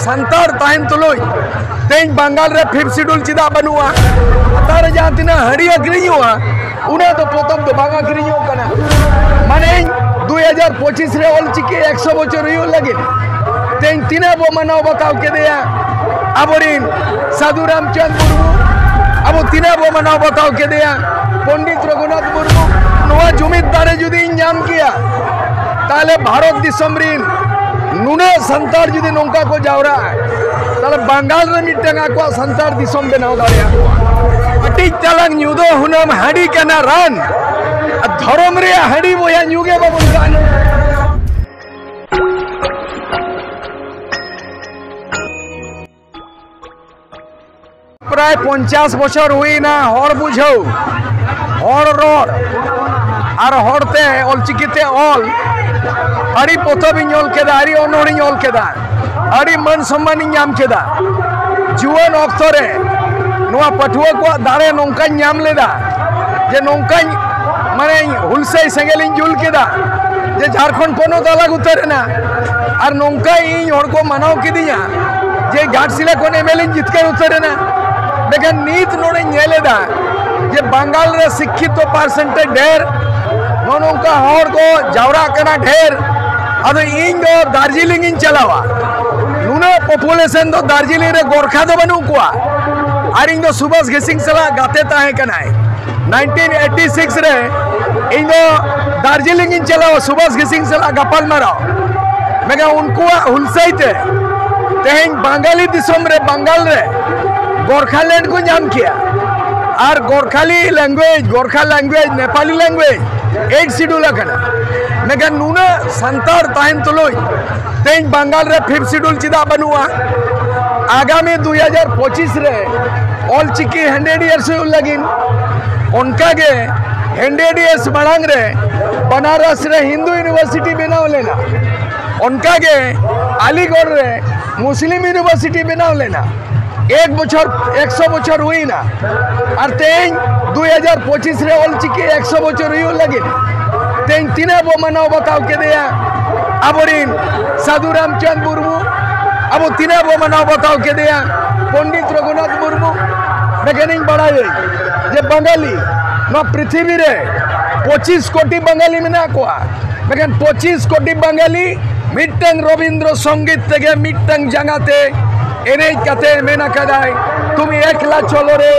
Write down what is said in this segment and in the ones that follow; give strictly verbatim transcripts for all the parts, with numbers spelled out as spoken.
ᱥᱟᱱᱛᱟᱲ ᱛᱟᱦᱮᱱ ᱛᱩᱞᱩᱡ ᱛᱮᱦᱮᱧ ᱵᱟᱝᱜᱟᱞ ᱨᱮ ᱯᱷᱤᱯᱛᱷ ᱥᱤᱰᱩᱞ ᱪᱮᱫᱟᱜ ᱵᱟᱹᱱᱩᱜᱼᱟ? ᱞᱟᱛᱟᱨ ᱨᱮ ᱡᱟᱦᱟᱸ ᱛᱤᱱᱟᱹᱜ ᱦᱟᱺᱰᱤ ᱟᱹᱠᱷᱨᱤᱧᱚᱜᱼᱟ, ᱩᱱᱟᱹᱜ ᱫᱚ ᱯᱚᱛᱚᱵ ᱫᱚ ᱵᱟᱝ ᱟᱹᱠᱷᱨᱤᱧᱚᱜ ᱠᱟᱱᱟ᱾ ᱢᱟᱱᱮ ᱤᱧ ᱫᱩᱭ ᱦᱟᱡᱟᱨ ᱯᱚᱸᱪᱤᱥ ᱨᱮ ᱚᱞ ᱪᱤᱠᱤ ᱮᱠᱥᱚ ᱵᱚᱪᱷᱚᱨ ᱦᱩᱭᱩᱜ ᱞᱟᱹᱜᱤᱫ ᱛᱮᱦᱮᱧ ᱛᱤᱱᱟᱹᱜ ᱵᱚ ᱢᱟᱱᱟᱣ ᱵᱟᱛᱟᱣ ᱠᱮᱫᱮᱭᱟ ᱟᱵᱚᱨᱤᱱ ᱥᱟᱹᱫᱷᱩ ᱨᱟᱢᱪᱟᱸᱫᱽ ᱢᱩᱨᱢᱩ, ᱟᱵᱚ ᱛᱤᱱᱟᱹᱜ ᱵᱚ ᱢᱟᱱᱟᱣ ᱵᱟᱛᱟᱣ ᱠᱮᱫᱮᱭᱟ ᱯᱚᱱᱰᱤᱛ ᱨᱚᱜᱷᱩᱱᱟᱛᱷ ᱢᱩᱨᱢᱩ᱾ ᱱᱚᱣᱟ ᱡᱩᱢᱤᱫ ᱫᱟᱲᱮ ᱡᱩᱫᱤᱧ ᱧᱟᱢ ᱠᱮᱭᱟ, ᱛᱟᱦᱞᱮ ᱵᱷᱟᱨᱚᱛ ᱫᱤᱥᱚᱢ ᱨᱤᱱ ᱱᱩᱱᱟᱹᱜ ᱥᱟᱱᱛᱟᱲ ᱡᱩᱫᱤ ᱱᱚᱝᱠᱟ ᱠᱚ ᱡᱟᱣᱨᱟᱜᱼᱟ, ᱛᱟᱦᱞᱮ ᱵᱟᱝᱜᱟᱞ ᱨᱮ ᱢᱤᱫᱴᱟᱝ ᱟᱠᱚᱣᱟᱜ ᱥᱟᱱᱛᱟᱲ ᱫᱤᱥᱚᱢ ᱵᱮᱱᱟᱣ ᱫᱟᱲᱮᱭᱟᱜᱼᱟ᱾ ᱠᱟᱹᱴᱤᱡ ᱛᱟᱞᱟᱝ ᱧᱩ ᱫᱚ ᱦᱩᱱᱟᱹᱝ ᱦᱟᱺᱰᱤ ᱠᱟᱱᱟ ᱨᱟᱱ, ᱟᱨ ᱫᱷᱚᱨᱚᱢ ᱨᱮᱭᱟᱜ ᱦᱟᱺᱰᱤ ᱵᱚᱭᱦᱟ ᱧᱩ ᱜᱮ ᱵᱟᱵᱚᱱ ᱜᱟᱱ᱾ ᱯᱨᱟᱭ ᱯᱚᱧᱪᱟᱥ ᱵᱚᱪᱷᱚᱨ ᱦᱩᱭᱱᱟ ᱦᱚᱲ ᱵᱩᱡᱷᱟᱹᱣ, ᱦᱚᱲ ᱨᱚᱲ ᱟᱨ ᱦᱚᱲᱛᱮ ᱚᱞᱪᱤᱠᱤᱛᱮ ᱚᱞ᱾ ᱟᱹᱰᱤ ᱯᱚᱛᱚᱵᱤᱧ ᱚᱞ ᱠᱮᱫᱟ, ᱟᱹᱰᱤ ᱚᱱᱚᱬᱤᱧ ᱚᱞ ᱠᱮᱫᱟ, ᱟᱹᱰᱤ ᱢᱟᱹᱱ ᱥᱚᱱᱢᱟᱱᱤᱧ ᱧᱟᱢ ᱠᱮᱫᱟ᱾ ᱡᱩᱣᱟᱹᱱ ᱚᱠᱛᱚ ᱨᱮ ᱱᱚᱣᱟ ᱯᱟᱹᱴᱷᱩᱣᱟᱹ ᱠᱚᱣᱟᱜ ᱫᱟᱲᱮ ᱱᱚᱝᱠᱟᱧ ᱧᱟᱢ ᱞᱮᱫᱟ ᱡᱮ ᱱᱚᱝᱠᱟᱧ, ᱢᱟᱱᱮ, ᱦᱩᱞᱥᱟᱹᱭ ᱥᱮᱸᱜᱮᱞᱤᱧ ᱡᱩᱞ ᱠᱮᱫᱟ ᱡᱮ ᱡᱷᱟᱲᱠᱷᱚᱸᱰ ᱯᱚᱱᱚᱛ ᱟᱞᱟᱜ ᱩᱛᱟᱹᱨ ᱮᱱᱟ᱾ ᱟᱨ ᱱᱚᱝᱠᱟ ᱤᱧ ᱦᱚᱲ ᱠᱚ ᱢᱟᱱᱟᱣ ᱠᱤᱫᱤᱧᱟ ᱡᱮ ᱜᱷᱟᱴᱥᱤᱞᱟ ᱠᱷᱚᱱ ᱮᱢ ᱮᱞ ᱤᱧ ᱡᱤᱛᱠᱟᱹᱨ ᱩᱛᱟᱹᱨ ᱮᱱᱟ᱾ ᱢᱮᱱᱠᱷᱟᱱ ᱱᱤᱛ ᱱᱚᱰᱮᱧ ᱧᱮᱞ ᱮᱫᱟ ᱡᱮ ᱵᱟᱝᱜᱟᱞ ᱨᱮ ᱥᱤᱠᱠᱷᱤᱛᱚ ᱯᱟᱨᱥᱮᱱᱴᱮᱡᱽ ᱰᱷᱮᱨ, ᱱᱚᱜᱼᱚ ᱱᱚᱝᱠᱟ ᱦᱚᱲ ᱠᱚ ᱡᱟᱣᱨᱟᱜ ᱠᱟᱱᱟ ᱰᱷᱮᱨ᱾ ᱟᱫᱚ ᱤᱧ ᱫᱚ ᱫᱟᱨᱡᱤᱞᱤᱝ ᱤᱧ ᱪᱟᱞᱟᱣᱟ, ᱱᱩᱱᱟᱹᱜ ᱯᱚᱯᱩᱞᱮᱥᱚᱱ ᱫᱚ ᱫᱟᱨᱡᱤᱞᱤᱝ ᱨᱮ ᱜᱚᱨᱠᱷᱟ ᱫᱚ ᱵᱟᱹᱱᱩᱜ ᱠᱚᱣᱟ᱾ ᱟᱨ ᱤᱧ ᱫᱚ ᱥᱩᱵᱷᱟᱥ ᱜᱷᱤᱥᱤᱝ ᱥᱟᱞᱟᱜ ᱜᱟᱛᱮ ᱛᱟᱦᱮᱸ ᱠᱟᱱᱟᱭ᱾ ᱱᱟᱭᱤᱱᱴᱤᱱ ᱮᱭᱤᱴᱤ ᱥᱤᱠᱥ ᱨᱮ ᱤᱧ ᱫᱚ ᱫᱟᱨᱡᱤᱞᱤᱝ ᱤᱧ ᱪᱟᱞᱟᱣᱟ ᱥᱩᱵᱷᱟᱥ ᱜᱷᱤᱥᱤᱝ ᱥᱟᱞᱟᱜ ᱜᱟᱯᱟᱞ ᱢᱟᱨᱟᱣ᱾ ᱢᱮᱱᱠᱷᱟᱱ ᱩᱱᱠᱩᱣᱟᱜ ᱦᱩᱞᱥᱟᱹᱭ ᱛᱮ ᱛᱮᱦᱮᱧ ᱵᱟᱝᱜᱟᱞᱤ ᱫᱤᱥᱚᱢ ᱨᱮ, ᱵᱟᱝᱜᱟᱞ ᱨᱮ ᱜᱚᱨᱠᱷᱟᱞᱮᱱᱰ ᱠᱚ ᱧᱟᱢ ᱠᱮᱜᱼᱟ᱾ ᱟᱨ Gorkhali language, Gorkha language, Nepali language eight schedule ᱟᱠᱟᱱᱟ᱾ ᱢᱮᱱᱠᱷᱟᱱ ᱱᱩᱱᱟᱹᱜ ᱥᱟᱱᱛᱟᱲ ᱛᱟᱦᱮᱱ ᱛᱩᱞᱩᱡ ᱛᱮᱦᱮᱧ ᱵᱟᱝᱜᱟᱞ ᱨᱮ ᱯᱷᱤᱯᱛᱷ ᱥᱤᱰᱩᱞ ᱪᱮᱫᱟᱜ ᱵᱟᱹᱱᱩᱜᱼᱟ? ᱟᱜᱟᱢᱤ ᱫᱩᱭ ᱦᱟᱡᱟᱨ ᱯᱚᱸᱪᱤᱥ ᱨᱮ ᱚᱞ ᱪᱤᱠᱤ ᱦᱟᱱᱰᱨᱮᱰ ᱤᱭᱟᱨᱥ ᱦᱩᱭᱩᱜ ᱞᱟᱹᱜᱤᱫ, ᱚᱱᱠᱟᱜᱮ ᱦᱟᱱᱰᱨᱮᱰ ᱤᱭᱟᱨᱥ ᱢᱟᱲᱟᱝ ᱨᱮ ᱵᱟᱱᱟᱨᱚᱥ ᱨᱮ ᱦᱤᱱᱫᱩ ᱤᱭᱩᱱᱤᱵᱷᱟᱨᱥᱤᱴᱤ ᱵᱮᱱᱟᱣ ᱞᱮᱱᱟ, ᱚᱱᱠᱟᱜᱮ ᱟᱞᱤᱜᱚᱲ ᱨᱮ ᱢᱩᱥᱞᱤᱢ ᱤᱭᱩᱱᱤᱵᱷᱟᱨᱥᱤᱴᱤ ᱵᱮᱱᱟᱣ ᱞᱮᱱᱟ᱾ ᱮᱠ ᱵᱚᱪᱷᱚᱨ, ᱮᱠᱥᱚ ᱵᱚᱪᱷᱚᱨ ᱦᱩᱭᱱᱟ᱾ ᱟᱨ ᱛᱮᱦᱮᱧ ᱫᱩᱭ ᱦᱟᱡᱟᱨ ᱯᱚᱸᱪᱤᱥ ᱨᱮ ᱚᱞ ᱪᱤᱠᱤ ᱮᱠᱥᱚ ᱵᱚᱪᱷᱚᱨ ᱦᱩᱭᱩᱜ ᱞᱟᱹᱜᱤᱫ ᱛᱮᱦᱮᱧ ᱛᱤᱱᱟᱹᱜ ᱵᱚ ᱢᱟᱱᱟᱣ ᱵᱟᱛᱟᱣ ᱠᱮᱫᱮᱭᱟ ᱟᱵᱚᱨᱤᱱ ᱥᱟᱹᱫᱷᱩ ᱨᱟᱢᱪᱟᱸᱫᱽ ᱢᱩᱨᱢᱩ, ᱟᱵᱚ ᱛᱤᱱᱟᱹᱜ ᱵᱚ ᱢᱟᱱᱟᱣ ᱵᱟᱛᱟᱣ ᱠᱮᱫᱮᱭᱟ ᱯᱚᱱᱰᱤᱛ ᱨᱚᱜᱷᱩᱱᱟᱛᱷ ᱢᱩᱨᱢᱩ᱾ ᱢᱮᱠᱟᱱᱤᱧ ᱵᱟᱲᱟᱭᱟᱹᱧ ᱡᱮ ᱵᱟᱝᱜᱟᱞᱤ, ᱱᱚᱣᱟ ᱯᱨᱤᱛᱷᱤᱵᱤ ᱨᱮ ᱯᱚᱸᱪᱤᱥ ᱠᱳᱴᱤ ᱵᱟᱝᱜᱟᱞᱤ ᱢᱮᱱᱟᱜ ᱠᱚᱣᱟ᱾ ᱢᱮᱠᱟᱱ ᱯᱚᱸᱪᱤᱥ ᱠᱳᱴᱤ ᱵᱟᱝᱜᱟᱞᱤ ᱢᱤᱫᱴᱟᱝ ᱨᱚᱵᱤᱱᱫᱨᱚ ᱥᱚᱝᱜᱤᱛ ᱛᱮᱜᱮ ᱢᱤᱫᱴᱟᱝ ᱡᱟᱸᱜᱟ ᱛᱮ ᱮᱱᱮᱡ ᱠᱟᱛᱮ ᱢᱮᱱ ᱟᱠᱟᱫᱟᱭ, "ᱛᱩᱢ ᱮᱠᱞᱟ ᱪᱚᱞᱚ ᱨᱮ,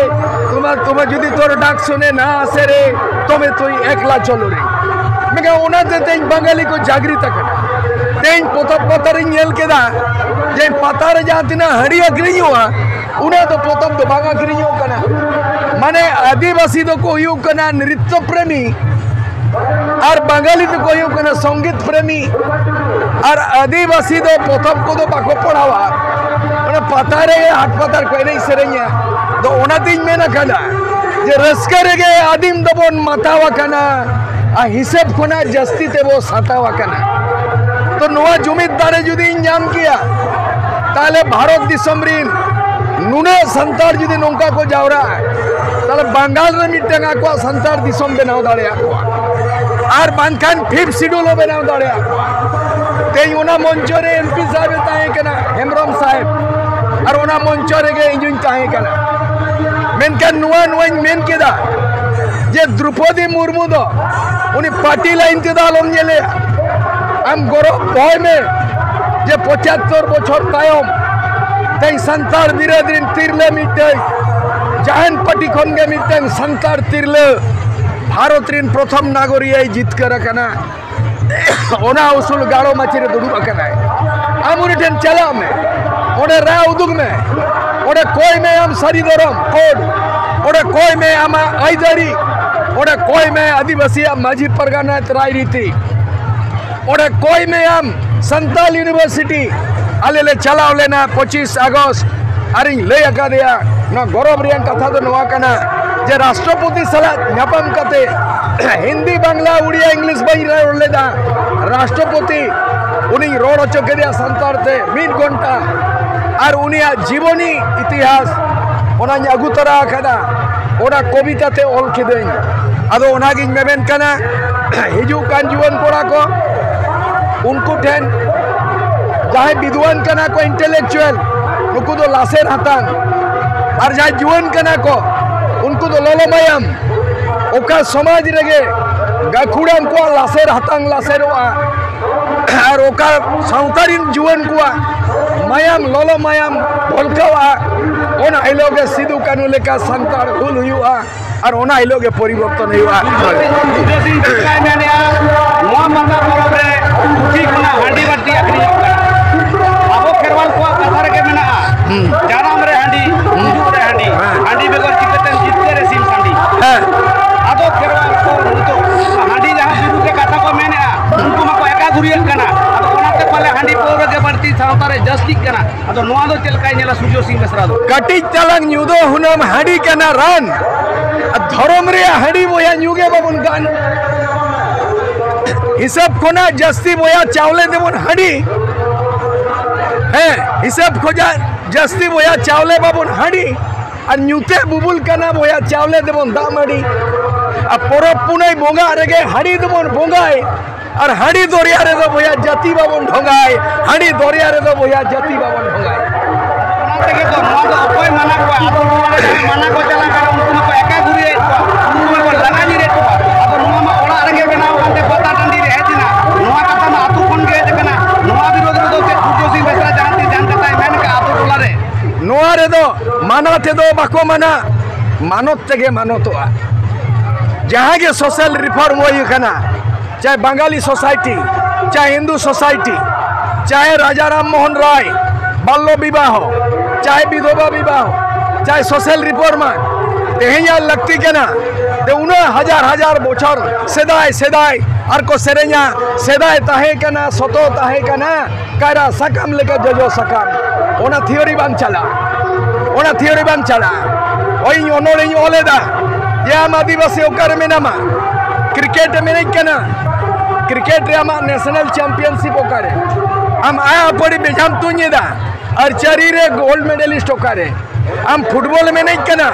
ᱛᱩᱢᱟ ᱛᱩᱢᱟ ᱡᱩᱫᱤ ᱛᱳᱨ ᱰᱟᱠ ᱥᱩᱱᱮ ᱱᱟ ᱟᱥᱮ ᱨᱮ, ᱛᱚᱵᱮ ᱛᱩᱭ ᱮᱠᱞᱟ ᱪᱚᱞᱚ ᱨᱮ᱾" ᱢᱮᱱᱠᱷᱟᱱ ᱚᱱᱟᱛᱮ ᱛᱮᱦᱮᱧ ᱵᱟᱝᱜᱟᱞᱤ ᱠᱚ ᱡᱟᱜᱽᱨᱤᱛ ᱟᱠᱟᱱᱟ᱾ ᱛᱮᱦᱮᱧ ᱯᱚᱛᱚᱵ ᱯᱟᱛᱟᱨᱤᱧ ᱧᱮᱞ ᱠᱮᱫᱟ ᱡᱮ ᱯᱟᱛᱟ ᱨᱮ ᱡᱟᱦᱟᱸ ᱛᱤᱱᱟᱹᱜ ᱦᱟᱺᱰᱤ ᱟᱹᱠᱷᱨᱤᱧᱚᱜᱼᱟ, ᱩᱱᱟᱹᱜ ᱫᱚ ᱯᱚᱛᱚᱵ ᱫᱚ ᱵᱟᱝ ᱟᱹᱠᱷᱨᱤᱧᱚᱜ ᱠᱟᱱᱟ᱾ ᱢᱟᱱᱮ ᱟᱹᱫᱤᱵᱟᱹᱥᱤ ᱫᱚᱠᱚ ᱦᱩᱭᱩᱜ ᱠᱟᱱᱟ ᱱᱨᱤᱛᱛᱚ ᱯᱨᱮᱢᱤ, ᱟᱨ ᱵᱟᱝᱜᱟᱞᱤ ᱫᱚᱠᱚ ᱦᱩᱭᱩᱜ ᱠᱟᱱᱟ ᱥᱚᱝᱜᱤᱛ ᱯᱨᱮᱢᱤ, ᱟᱨ ᱟᱹᱫᱤᱵᱟᱹᱥᱤ ᱫᱚ ᱯᱚᱛᱚᱵ ᱠᱚᱫᱚ ᱵᱟᱠᱚ ᱯᱟᱲᱦᱟᱣᱟ, ᱚᱱᱟ ᱯᱟᱛᱟ ᱨᱮ ᱦᱟᱴ ᱯᱟᱛᱟ ᱨᱮᱠᱚ ᱮᱱᱮᱡ ᱥᱮᱨᱮᱧᱟ᱾ ᱫᱚ ᱚᱱᱟᱛᱤᱧ ᱢᱮᱱ ᱟᱠᱟᱫᱟ ᱡᱮ ᱨᱟᱹᱥᱠᱟᱹ ᱨᱮᱜᱮ ᱟᱹᱫᱤᱢ ᱫᱚᱵᱚᱱ ᱢᱟᱛᱟᱣ ᱟᱠᱟᱱᱟ, ᱟᱨ ᱦᱤᱥᱟᱹᱵ ᱠᱷᱚᱱᱟᱜ ᱡᱟᱹᱥᱛᱤ ᱛᱮᱵᱚ ᱥᱟᱛᱟᱣ ᱟᱠᱟᱱᱟ᱾ ᱛᱚ ᱱᱚᱣᱟ ᱡᱩᱢᱤᱫ ᱫᱟᱲᱮ ᱡᱩᱫᱤᱧ ᱧᱟᱢ ᱠᱮᱭᱟ, ᱛᱟᱦᱞᱮ ᱵᱷᱟᱨᱚᱛ ᱫᱤᱥᱚᱢ ᱨᱤᱱ ᱱᱩᱱᱟᱹᱜ ᱥᱟᱱᱛᱟᱲ ᱡᱩᱫᱤ ᱱᱚᱝᱠᱟ ᱠᱚ ᱡᱟᱣᱨᱟᱜᱼᱟ, ᱛᱟᱦᱞᱮ ᱵᱟᱝᱜᱟᱞ ᱨᱮ ᱢᱤᱫᱴᱟᱝ ᱟᱠᱚᱣᱟᱜ ᱥᱟᱱᱛᱟᱲ ᱫᱤᱥᱚᱢ ᱵᱮᱱᱟᱣ ᱫᱟᱲᱮᱭᱟᱜ ᱠᱚᱣᱟ᱾ ᱟᱨ ᱵᱟᱝᱠᱷᱟᱱ ᱯᱷᱤᱯᱛᱷ ᱥᱤᱰᱩᱞ ᱦᱚᱸ ᱵᱮᱱᱟᱣ ᱫᱟᱲᱮᱭᱟᱜ ᱠᱚᱣᱟ᱾ ᱛᱮᱦᱮᱧ ᱚᱱᱟ ᱢᱚᱧᱪᱚ ᱨᱮ ᱮᱢ ᱯᱤ ᱥᱟᱦᱮᱵ ᱮ ᱛᱟᱦᱮᱸ ᱠᱟᱱᱟ, ᱦᱮᱢᱵᱨᱚᱢ ᱥᱟᱦᱮᱵ, ᱟᱨ ᱚᱱᱟ ᱢᱚᱧᱪᱚ ᱨᱮᱜᱮ ᱤᱧ ᱦᱚᱸᱧ ᱛᱟᱦᱮᱸ ᱠᱟᱱᱟ᱾ ᱢᱮᱱᱠᱷᱟᱱ ᱱᱚᱣᱟ ᱱᱚᱣᱟᱧ ᱢᱮᱱ ᱠᱮᱫᱟ ᱡᱮ ᱫᱨᱩᱯᱚᱫᱤ ᱢᱩᱨᱢᱩ ᱫᱚ ᱩᱱᱤ ᱯᱟᱨᱴᱤ ᱞᱟᱭᱤᱱ ᱛᱮᱫᱚ ᱟᱞᱚᱢ ᱧᱮᱞᱮᱭᱟ᱾ ᱟᱢ ᱜᱚᱨᱚᱵ ᱫᱚᱦᱚᱭ ᱢᱮ ᱡᱮ ᱯᱚᱸᱪᱟᱛᱛᱳᱨ ᱵᱚᱪᱷᱚᱨ ᱛᱟᱭᱚᱢ ᱛᱮᱦᱮᱧ ᱥᱟᱱᱛᱟᱲ ᱵᱤᱨᱟᱹᱫ ᱨᱤᱱ ᱛᱤᱨᱞᱟᱹ ᱢᱤᱫᱴᱟᱹᱝ ᱡᱟᱦᱟᱱ ᱯᱟᱨᱴᱤ ᱠᱷᱚᱱ ᱜᱮ ᱢᱤᱫᱴᱟᱹᱝ ᱥᱟᱱᱛᱟᱲ ᱛᱤᱨᱞᱟᱹ ᱵᱷᱟᱨᱚᱛ ᱨᱤᱱ ᱯᱨᱚᱛᱷᱚᱢ ᱱᱟᱜᱚᱨᱤᱭᱟᱹᱭ ᱡᱤᱛᱠᱟᱹᱨ ᱟᱠᱟᱱᱟ᱾ ᱚᱱᱟ ᱩᱥᱩᱞ ᱜᱟᱲᱚ ᱢᱟᱹᱪᱤ ᱨᱮ ᱫᱩᱲᱩᱵ ᱟᱠᱟᱱᱟᱭ᱾ ᱟᱢ ᱩᱱᱤ ᱴᱷᱮᱱ ᱪᱟᱞᱟᱜ ᱢᱮ, ᱚᱸᱰᱮ ᱨᱟᱭ ᱩᱫᱩᱜ ᱢᱮ, ᱚᱸᱰᱮ ᱠᱚᱭ ᱢᱮ ᱟᱢ ᱥᱟᱹᱨᱤ ᱫᱷᱚᱨᱚᱢ ᱠᱳᱰ, ᱚᱸᱰᱮ ᱠᱚᱭ ᱢᱮ ᱟᱢᱟᱜ ᱟᱹᱭᱫᱟᱹᱨᱤ, ᱚᱸᱰᱮ ᱠᱚᱭ ᱢᱮ ᱟᱹᱫᱤᱵᱟᱹᱥᱤᱭᱟᱜ ᱢᱟᱹᱡᱷᱤ ᱯᱟᱨᱜᱟᱱᱟ ᱨᱟᱭᱨᱤᱛᱤ, ᱚᱸᱰᱮ ᱠᱚᱭ ᱢᱮ ᱟᱢ ᱥᱟᱱᱛᱟᱞ ᱤᱭᱩᱱᱤᱵᱷᱟᱨᱥᱤᱴᱤ᱾ ᱟᱞᱮ ᱞᱮ ᱪᱟᱞᱟᱣ ᱞᱮᱱᱟ ᱯᱚᱸᱪᱤᱥ ᱟᱜᱚᱥᱴ, ᱟᱨᱤᱧ ᱞᱟᱹᱭ ᱟᱠᱟᱫᱮᱭᱟ, ᱱᱚᱣᱟ ᱜᱚᱨᱚᱵ ᱨᱮᱭᱟᱜ ᱠᱟᱛᱷᱟ ᱫᱚ ᱱᱚᱣᱟ ᱠᱟᱱᱟ ᱡᱮ ᱨᱟᱥᱴᱨᱚᱯᱚᱛᱤ ᱥᱟᱞᱟᱜ ᱧᱟᱯᱟᱢ ᱠᱟᱛᱮ ᱦᱤᱱᱫᱤ, ᱵᱟᱝᱞᱟ, ᱩᱲᱤᱭᱟ, ᱤᱝᱞᱤᱥ ᱵᱟᱹᱧ ᱨᱚᱲ ᱞᱮᱫᱟ᱾ ᱨᱟᱥᱴᱨᱚᱯᱚᱛᱤ ᱩᱱᱤᱧ ᱨᱚᱲ ᱦᱚᱪᱚ ᱠᱮᱫᱮᱭᱟ ᱥᱟᱱᱛᱟᱲ ᱛᱮ ᱢᱤᱫ ᱜᱷᱚᱱᱴᱟ, ᱟᱨ ᱩᱱᱤᱭᱟᱜ ᱡᱤᱵᱚᱱᱤ ᱤᱛᱤᱦᱟᱥ ᱚᱱᱟᱧ ᱟᱹᱜᱩ ᱛᱚᱨᱟ ᱟᱠᱟᱫᱟ᱾ ᱚᱱᱟ ᱠᱚᱵᱤᱛᱟ ᱛᱮ ᱚᱞ ᱠᱤᱫᱟᱹᱧ᱾ ᱟᱫᱚ ᱚᱱᱟᱜᱤᱧ ᱢᱮᱢᱮᱱ ᱠᱟᱱᱟ, ᱦᱤᱡᱩᱜ ᱠᱟᱱ ᱡᱩᱣᱟᱹᱱ ᱠᱚᱲᱟ ᱠᱚ, ᱩᱱᱠᱩ ᱴᱷᱮᱱ ᱡᱟᱦᱟᱸᱭ ᱵᱤᱫᱣᱟᱱ ᱠᱟᱱᱟ ᱠᱚ, ᱤᱱᱴᱮᱞᱮᱠᱪᱩᱣᱟᱞ, ᱱᱩᱠᱩ ᱫᱚ ᱞᱟᱥᱮᱨ ᱦᱟᱛᱟᱝ᱾ ᱟᱨ ᱡᱟᱦᱟᱸᱭ ᱡᱩᱣᱟᱹᱱ ᱠᱟᱱᱟ ᱠᱚ, ᱩᱱᱠᱩ ᱫᱚ ᱞᱚᱞᱚ ᱢᱟᱭᱟᱢ᱾ ᱚᱠᱟ ᱥᱚᱢᱟᱡᱽ ᱨᱮᱜᱮ ᱜᱟᱹᱠᱷᱩᱲᱟᱱ ᱠᱚᱣᱟᱜ ᱞᱟᱥᱮᱨ ᱦᱟᱛᱟᱝ ᱞᱟᱥᱮᱨᱚᱜᱼᱟ, ᱟᱨ ᱚᱠᱟ ᱥᱟᱶᱛᱟ ᱨᱤᱱ ᱡᱩᱣᱟᱹᱱ ᱠᱚᱣᱟᱜ ᱢᱟᱭᱟᱢ, ᱞᱚᱞᱚ ᱢᱟᱭᱟᱢ ᱵᱷᱚᱞᱠᱟᱣᱜᱼᱟ, ᱚᱱᱟ ᱦᱤᱞᱳᱜ ᱜᱮ ᱥᱤᱫᱩ ᱠᱟᱹᱱᱦᱩ ᱞᱮᱠᱟ ᱥᱟᱱᱛᱟᱲ ᱦᱩᱞ ᱦᱩᱭᱩᱜᱼᱟ᱾ ᱟᱨ ᱚᱱᱟ ᱦᱤᱞᱳᱜ ᱜᱮ ᱯᱚᱨᱤᱵᱚᱨᱛᱚᱱ ᱦᱩᱭᱩᱜᱼᱟ᱾ ᱥᱤᱫᱩ ᱥᱤᱝ ᱪᱮᱫ ᱞᱮᱠᱟᱭ ᱢᱮᱱᱮᱜᱼᱟ? ᱱᱚᱣᱟ ᱯᱟᱛᱟ ᱯᱚᱨᱚᱵᱽ ᱨᱮ ᱯᱩᱛᱷᱤ ᱠᱷᱚᱱᱟᱜ ᱦᱟᱺᱰᱤ ᱵᱟᱹᱴᱤ ᱟᱹᱠᱷᱨᱤᱧᱚᱜ ᱠᱟᱱᱟ᱾ ᱟᱵᱚ ᱠᱷᱮᱨᱣᱟᱞ ᱠᱚᱣᱟᱜ ᱠᱟᱛᱷᱟ ᱨᱮᱜᱮ ᱢᱮᱱᱟᱜᱼᱟ, ᱦᱩᱸ᱾ ᱡᱟᱱᱟᱢ ᱨᱮ ᱦᱟᱺᱰᱤ, ᱦᱩᱸ᱾ ᱜᱩᱡᱩᱜ ᱨᱮ ᱦᱟᱺᱰᱤ, ᱦᱮᱸ᱾ ᱦᱟᱺᱰᱤ ᱵᱮᱜᱚᱨ ᱪᱤᱠᱟᱹᱛᱮᱢ ᱡᱤᱛᱠᱟᱹᱨ ᱮ ᱥᱤᱢ ᱥᱟᱺᱰᱤ? ᱦᱮᱸ᱾ ᱟᱫᱚ ᱠᱷᱮᱨᱣᱟᱞ ᱠᱚ ᱱᱤᱛᱚᱜ ᱦᱟᱺᱰᱤ ᱡᱟᱦᱟᱸ ᱵᱤᱨᱩᱫᱷ ᱨᱮ ᱠᱟᱛᱷᱟ ᱠᱚ ᱢᱮᱱᱮᱜᱼᱟ, ᱩᱱᱠᱩ ᱢᱟᱠᱚ ᱮᱠᱟᱜᱷᱩᱨᱤᱭᱟᱹᱜ ᱠᱟᱱᱟ᱾ ᱟᱫᱚ ᱚᱱᱟᱛᱮ ᱯᱟᱞᱮ ᱦᱟᱺᱰᱤ ᱯᱟᱹᱣᱨᱟᱹ ᱜᱮ ᱵᱟᱹᱲᱛᱤ ᱥᱟᱶᱛᱟ ᱨᱮ ᱡᱟᱹᱥᱛᱤᱜ ᱠᱟᱱᱟ᱾ ᱟᱫᱚ ᱱᱚᱣᱟ ᱫᱚ ᱪᱮᱫ ᱞᱮᱠᱟᱭ ᱧᱮᱞᱟ ᱥᱩᱨᱡᱚ ᱥᱤᱝ ᱵᱮᱥᱨᱟ ᱫᱚ? ᱠᱟᱹᱴᱤᱡ ᱛᱟᱞᱟᱝ ᱧᱩ ᱫᱚ ᱦᱩᱱᱟᱹᱝ ᱦᱟᱺᱰᱤ ᱠᱟᱱᱟ ᱨᱟᱱ, ᱟᱨ ᱫᱷᱚᱨᱚᱢ ᱨᱮᱭᱟᱜ ᱦᱟᱺᱰᱤ ᱵᱚᱭᱦᱟ ᱧᱩ ᱜᱮ ᱵᱟᱵᱚᱱ ᱜᱟᱱ᱾ ᱦᱤᱥᱟᱹᱵ ᱠᱷᱚᱱᱟᱜ ᱡᱟᱹᱥᱛᱤ ᱵᱚᱭᱦᱟ ᱪᱟᱣᱞᱮ ᱫᱮᱵᱚᱱ ᱦᱟᱺᱰᱤ, ᱦᱮᱸ, ᱦᱤᱥᱟᱹᱵ ᱠᱷᱚᱱᱟᱜ ᱡᱟᱹᱥᱛᱤ ᱵᱚᱭᱦᱟ ᱪᱟᱣᱞᱮ ᱵᱟᱵᱚᱱ ᱦᱟᱺᱰᱤ, ᱟᱨ ᱧᱩᱛᱮ ᱵᱩᱵᱩᱞ ᱠᱟᱱᱟ ᱵᱚᱭᱦᱟ ᱪᱟᱣᱞᱮ ᱫᱮᱵᱚᱱ ᱫᱟᱜ ᱢᱟᱹᱰᱤ᱾ ᱟᱨ ᱯᱚᱨᱚᱵᱽ ᱯᱩᱱᱟᱹᱭ ᱵᱚᱸᱜᱟᱜ ᱨᱮᱜᱮ ᱦᱟᱺᱰᱤ ᱫᱚᱵᱚᱱ ᱵᱚᱸᱜᱟᱭ, ᱟᱨ ᱦᱟᱺᱰᱤ ᱫᱚᱨᱭᱟ ᱨᱮᱫᱚ ᱵᱚᱭᱦᱟ ᱡᱟᱹᱛᱤ ᱵᱟᱵᱚᱱ ᱰᱷᱚᱸᱜᱟᱭ, ᱦᱟᱺᱰᱤ ᱫᱚᱨᱭᱟ ᱨᱮᱫᱚ ᱵᱚᱭᱦᱟ ᱡᱟᱹᱛᱤ ᱵᱟᱵᱚᱱ ᱰᱷᱚᱸᱜᱟᱭ᱾ ᱚᱱᱟ ᱛᱮᱜᱮ ᱛᱚ ᱱᱚᱣᱟ ᱫᱚ ᱚᱠᱚᱭ ᱢᱟᱱᱟ ᱠᱚᱣᱟ? ᱟᱫᱚ ᱱᱚᱣᱟ ᱨᱮ ᱡᱟᱦᱟᱸᱭ ᱢᱟᱱᱟ ᱠᱚ ᱪᱟᱞᱟᱜ ᱠᱟᱱᱟ, ᱩᱱᱠᱩ ᱢᱟᱠᱚ ᱮᱠᱟ ᱜᱷᱩᱨᱤᱭᱮᱫ ᱠᱚᱣᱟ, ᱩᱱᱠᱩ ᱢᱟᱠᱚ ᱞᱟᱜᱟ ᱧᱤᱨᱮᱫ ᱠᱚᱣᱟ᱾ ᱟᱫᱚ ᱱᱚᱣᱟ ᱢᱟ ᱚᱲᱟᱜ ᱨᱮᱜᱮ ᱵᱮᱱᱟᱣ ᱠᱟᱱᱛᱮ ᱯᱟᱛᱟ ᱴᱟᱺᱰᱤ ᱨᱮ ᱦᱮᱡ ᱮᱱᱟ, ᱱᱚᱣᱟ ᱠᱟᱛᱷᱟ ᱢᱟ ᱟᱹᱛᱩ ᱠᱷᱚᱱ ᱜᱮ ᱦᱮᱡ ᱟᱠᱟᱱᱟ᱾ ᱱᱚᱣᱟ ᱵᱤᱨᱳᱫᱷ ᱨᱮᱫᱚ ᱪᱮᱫ ᱥᱩᱨᱡᱚ ᱥᱤᱝ ᱵᱮᱥᱨᱟ ᱡᱟᱦᱟᱸ ᱛᱤᱥ ᱡᱟᱦᱟᱸ ᱠᱟᱛᱷᱟᱭ ᱢᱮᱱ ᱠᱟᱜᱼᱟ ᱟᱹᱛᱩ ᱴᱚᱞᱟ ᱨᱮ? ᱱᱚᱣᱟ ᱨᱮᱫᱚ ᱢᱟᱱᱟ ᱛᱮᱫᱚ ᱵᱟᱠᱚ ᱢᱟᱱᱟ, ᱢᱟᱱᱚᱛ ᱛᱮᱜᱮ ᱢᱟᱱᱚᱛᱚᱜᱼᱟ᱾ ᱡᱟᱦᱟᱸ ᱜᱮ ᱥᱳᱥᱟᱞ ᱨᱤᱯᱷᱚᱨᱢ ᱦᱩᱭ ᱟᱠᱟᱱᱟ, ᱪᱟᱦᱮ ᱵᱟᱝᱜᱟᱞᱤ ᱥᱳᱥᱟᱭᱴᱤ, ᱪᱟᱦᱮ ᱦᱤᱱᱫᱩ ᱥᱳᱥᱟᱭᱴᱤ, ᱪᱟᱦᱮ ᱨᱟᱡᱟ ᱨᱟᱢ ᱢᱳᱦᱚᱱ ᱨᱟᱭ, ᱵᱟᱞᱞᱚ ᱵᱤᱵᱟᱦᱚ, ᱪᱟᱦᱮ ᱵᱤᱫᱷᱚᱵᱟ ᱵᱤᱵᱟᱦᱚ, ᱪᱟᱦᱮ ᱥᱳᱥᱟᱞ ᱨᱤᱯᱷᱚᱨᱢ, ᱛᱮᱦᱮᱧᱟᱜ ᱞᱟᱹᱠᱛᱤ ᱠᱟᱱᱟ᱾ ᱛᱮ ᱩᱱᱟᱹᱜ ᱦᱟᱡᱟᱨ ᱦᱟᱡᱟᱨ ᱵᱚᱪᱷᱚᱨ ᱥᱮᱫᱟᱭ ᱥᱮᱫᱟᱭ ᱟᱨ ᱠᱚ ᱥᱮᱨᱮᱧᱟ, ᱥᱮᱫᱟᱭ ᱛᱟᱦᱮᱸ ᱠᱟᱱᱟ, ᱥᱚᱛᱚ ᱛᱟᱦᱮᱸ ᱠᱟᱱᱟ, ᱠᱟᱭᱨᱟ ᱥᱟᱠᱟᱢ ᱞᱮᱠᱟ ᱡᱚᱡᱚ ᱥᱟᱠᱟᱢ᱾ ᱚᱱᱟ ᱛᱷᱤᱭᱳᱨᱤ ᱵᱟᱝ ᱪᱟᱞᱟᱜᱼᱟ, ᱚᱱᱟ ᱛᱷᱤᱭᱳᱨᱤ ᱵᱟᱝ ᱪᱟᱞᱟᱜᱼᱟ᱾ ᱳᱭ ᱤᱧ ᱚᱱᱚᱲ ᱤᱧ ᱚᱞ ᱮᱫᱟ ᱡᱮ ᱟᱢ ᱟᱹᱫᱤᱵᱟᱹᱥᱤ ᱚᱠᱟᱨᱮ ᱢᱮᱱᱟᱢᱟ? ᱠᱨᱤᱠᱮᱴ ᱮᱢ ᱮᱱᱮᱡ ᱠᱟᱱᱟ, ᱠᱨᱤᱠᱮᱴ ᱨᱮ ᱟᱢᱟᱜ ᱱᱮᱥᱱᱟᱞ ᱪᱟᱢᱯᱤᱭᱟᱱᱥᱤᱯ ᱚᱠᱟᱨᱮ? ᱟᱢ ᱟᱭᱟ ᱟᱯᱟᱲᱤ ᱵᱮᱡᱷᱟᱢ ᱛᱩᱧ ᱮᱫᱟ, ᱟᱨᱪᱟᱨᱤ ᱨᱮ ᱜᱳᱞᱰ ᱢᱮᱰᱮᱞᱤᱥᱴ ᱚᱠᱟᱨᱮ? ᱟᱢ ᱯᱷᱩᱴᱵᱚᱞ ᱮᱢ ᱮᱱᱮᱡ ᱠᱟᱱᱟ,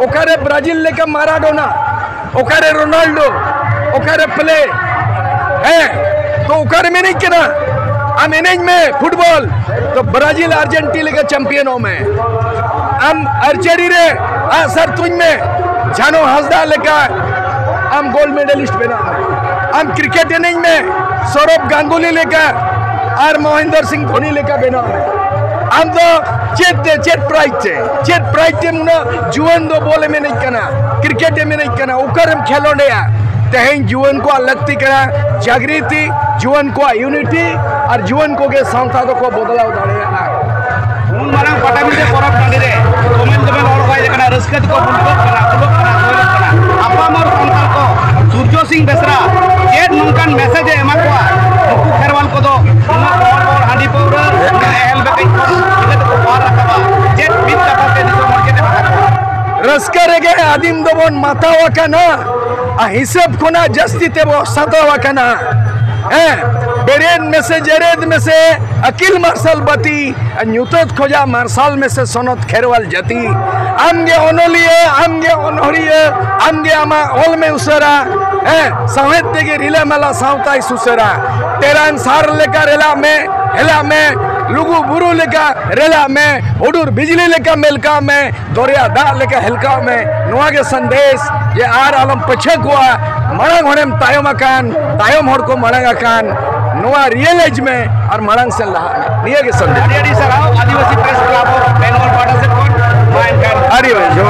ᱚᱠᱟᱨᱮ ᱵᱨᱟᱡᱤᱞ ᱞᱮᱠᱟ ᱢᱟᱨᱟᱰᱳᱱᱟ? ᱚᱠᱟᱨᱮ ᱨᱳᱱᱟᱞᱰᱳ? ᱚᱠᱟᱨᱮ ᱯᱮᱞᱮ? ᱦᱮᱸ, ᱛᱚ ᱚᱠᱟᱨᱮ ᱢᱮᱱᱮᱡ ᱠᱟᱱᱟ? ᱟᱢ ᱮᱱᱮᱡ ᱢᱮ ᱯᱷᱩᱴᱵᱚᱞ, ᱛᱚ ᱵᱨᱟᱡᱤᱞ ᱟᱨᱡᱮᱱᱴᱤᱱᱟ ᱞᱮᱠᱟ ᱪᱟᱢᱯᱤᱭᱟᱱᱚᱜ ᱢᱮ᱾ ᱟᱢ ᱟᱨᱪᱟᱨᱤ ᱨᱮ ᱟᱜᱼᱥᱟᱨ ᱛᱩᱧ ᱢᱮ, ᱡᱷᱟᱱᱚ ᱦᱟᱸᱥᱫᱟ ᱞᱮᱠᱟ ᱟᱢ ᱜᱳᱞᱰ ᱢᱮᱰᱟᱞᱤᱥᱴ ᱵᱮᱱᱟᱜ ᱢᱮ᱾ ᱟᱢ ᱠᱨᱤᱠᱮᱴ ᱮᱱᱮᱡ ᱢᱮ, ᱥᱚᱨᱚᱵ ᱜᱟᱝᱜᱩᱞᱤ ᱞᱮᱠᱟ ᱟᱨ ᱢᱚᱦᱮᱱᱫᱚᱨ ᱥᱤᱝ ᱫᱷᱳᱱᱤ ᱞᱮᱠᱟ ᱵᱮᱱᱟᱜ ᱢᱮ᱾ ᱟᱢ ᱫᱚ ᱪᱮᱫ ᱛᱮ, ᱪᱮᱫ ᱯᱨᱟᱭᱤᱡᱽ ᱛᱮ, ᱪᱮᱫ ᱯᱨᱟᱭᱤᱡᱽ ᱛᱮ ᱩᱱᱟᱹᱜ ᱡᱩᱣᱟᱹᱱ ᱫᱚ ᱵᱚᱞ ᱮᱢ ᱮᱱᱮᱡ ᱠᱟᱱᱟ, ᱠᱨᱤᱠᱮᱴ ᱮᱢ ᱮᱱᱮᱡ ᱠᱟᱱᱟ, ᱚᱠᱟᱨᱮᱢ ᱠᱷᱮᱞᱳᱰᱮᱜᱼᱟ? ᱛᱮᱦᱮᱧ ᱡᱩᱣᱟᱹᱱ ᱠᱚᱣᱟᱜ ᱞᱟᱹᱠᱛᱤ ᱠᱟᱱᱟ ᱡᱟᱜᱽᱨᱤᱛᱤ, ᱡᱩᱣᱟᱹᱱ ᱠᱚᱣᱟᱜ ᱤᱭᱩᱱᱤᱴᱤ ᱟᱨ ᱡᱩᱣᱟᱹᱱ ᱠᱚᱜᱮ ᱥᱟᱶᱛᱟ ᱫᱚᱠᱚ ᱵᱚᱫᱞᱟᱣ ᱫᱟᱲᱮᱭᱟᱜᱼᱟ᱾ ᱩᱱ ᱢᱟᱨᱟᱝ ᱯᱟᱴᱟᱵᱤᱸᱫᱟᱹ ᱯᱚᱨᱚᱵᱽ ᱴᱟᱺᱰᱤ ᱨᱮ ᱫᱚᱢᱮᱞ ᱫᱚᱢᱮᱞ ᱦᱚᱲ ᱠᱚ ᱦᱮᱡ ᱟᱠᱟᱱᱟ, ᱨᱟᱹᱥᱠᱟᱹ ᱛᱮᱠᱚ ᱵᱩᱞᱠᱟᱹᱜ ᱠᱟᱱᱟ, ᱠᱩᱞᱟᱹᱜ ᱠᱟᱱᱟ, ᱥᱚᱭᱞᱚᱜ ᱠᱟᱱᱟ᱾ ᱟᱯᱟᱢᱚᱨ ᱥᱟᱱᱛᱟᱲ ᱠᱚ ᱥᱩᱨᱡᱚ ᱥᱤᱝ ᱵᱮᱥᱨᱟ ᱪᱮᱫ ᱱᱚᱝᱠᱟᱱ ᱢᱮᱥᱮᱡᱽ ᱮ ᱮᱢᱟ ᱠᱚᱣᱟ? ᱱᱩᱠᱩ ᱠᱷᱮᱨᱣᱟᱞ ᱠᱚᱫᱚ ᱩᱱᱟᱹᱜ ᱵᱚᱦᱚᱲ ᱵᱚᱦᱚᱲ ᱦᱟᱺᱰᱤ ᱯᱟᱹᱣᱨᱟᱹ, ᱩᱱᱟᱹᱜ ᱮᱦᱮᱞ ᱵᱮᱠᱮᱡ ᱠᱷᱚᱱ ᱪᱤᱠᱟᱹ ᱛᱮᱠᱚ ᱯᱟᱨ ᱨᱟᱠᱟᱵᱟ? ᱪᱮᱫ ᱢᱤᱫ ᱠᱟᱛᱷᱟ ᱛᱮ ᱫᱤᱥᱚᱢ ᱦᱚᱲ ᱪᱮᱫ ᱮ ᱢᱮᱛᱟ ᱠᱚᱣᱟ? ᱨᱟᱹᱥᱠᱟᱹ ᱨᱮᱜᱮ ᱟᱹᱫᱤᱢ ᱫᱚᱵᱚᱱ ᱢᱟᱛᱟᱣ ᱟᱠᱟᱱᱟ, ᱟᱨ ᱦᱤᱥᱟᱹᱵ ᱠᱷᱚᱱᱟᱜ ᱡᱟᱹᱥᱛᱤ ᱛᱮᱵᱚ ᱥᱟᱛᱟᱣ ᱟᱠᱟᱱᱟ᱾ ᱦᱮᱸ, ᱵᱮᱨᱮᱫ ᱢᱮᱥᱮ, ᱡᱮᱨᱮᱫ ᱢᱮᱥᱮ, ᱟᱹᱠᱤᱞ ᱢᱟᱨᱥᱟᱞ ᱵᱟᱹᱛᱤ, ᱧᱩᱛᱟᱹᱛ ᱠᱷᱚᱡᱟᱜ ᱢᱟᱨᱥᱟᱞ ᱢᱮᱥᱮ ᱥᱚᱱᱚᱛ ᱠᱷᱮᱨᱣᱟᱞ ᱡᱟᱹᱛᱤ᱾ ᱟᱢᱜᱮ ᱚᱱᱚᱞᱤᱭᱟᱹ, ᱟᱢᱜᱮ ᱚᱱᱚᱲᱦᱤᱭᱟᱹ, ᱟᱢᱜᱮ ᱟᱢᱟᱜ ᱚᱞ ᱢᱮ ᱩᱥᱟᱹᱨᱟ᱾ ᱦᱮᱸ, ᱥᱟᱶᱦᱮᱫ ᱛᱮᱜᱮ ᱨᱤᱞᱟᱹᱢᱟᱞᱟ ᱥᱟᱶᱛᱟᱭ ᱥᱩᱥᱟᱹᱨᱟ᱾ ᱴᱮᱨᱟᱝ ᱥᱟᱨ ᱞᱮᱠᱟ ᱨᱮᱞᱟᱜ ᱢᱮ, ᱦᱮᱞᱟᱜ ᱢᱮ, ᱞᱩᱜᱩ ᱵᱩᱨᱩ ᱞᱮᱠᱟ ᱨᱮᱞᱟᱜ ᱢᱮ, ᱦᱩᱰᱩᱨ ᱵᱤᱡᱽᱞᱤ ᱞᱮᱠᱟ ᱢᱮᱞᱠᱟᱣ ᱢᱮ, ᱫᱚᱨᱭᱟ ᱫᱟᱜ ᱞᱮᱠᱟ ᱦᱮᱞᱠᱟᱣ ᱢᱮ᱾ ᱱᱚᱣᱟ ᱜᱮ ᱥᱟᱸᱫᱮᱥ, ᱡᱮ ᱟᱨ ᱟᱞᱚᱢ ᱯᱟᱹᱪᱷᱟᱹ ᱠᱚᱣᱟ, ᱢᱟᱲᱟᱝ ᱦᱚᱲᱮᱢ ᱛᱟᱭᱚᱢ ᱟᱠᱟᱱ, ᱛᱟᱭᱚᱢ ᱦᱚᱲ ᱠᱚ ᱢᱟᱲᱟᱝ ᱟᱠᱟᱱ, ᱱᱚᱣᱟ ᱨᱤᱭᱮᱞᱟᱭᱤᱡᱽ ᱢᱮ ᱟᱨ ᱢᱟᱲᱟᱝ ᱥᱮᱱ ᱞᱟᱦᱟᱜ ᱢᱮ᱾ ᱱᱤᱭᱟᱹ ᱜᱮ ᱥᱟᱸᱫᱮᱥ᱾ ᱟᱹᱰᱤ ᱟᱹᱰᱤ ᱥᱟᱨᱦᱟᱣ ᱟᱹᱫᱤᱵᱟᱹᱥᱤ ᱯᱨᱮᱥ ᱠᱞᱟᱵᱽ ᱚᱯᱷ ᱵᱮᱝᱜᱚᱞ ᱯᱟᱦᱴᱟ ᱥᱮᱫ ᱠᱷᱚᱱ᱾ ᱢᱟ ᱮᱱᱠᱷᱟᱱ ᱟᱹᱰᱤ ᱟᱹᱰᱤ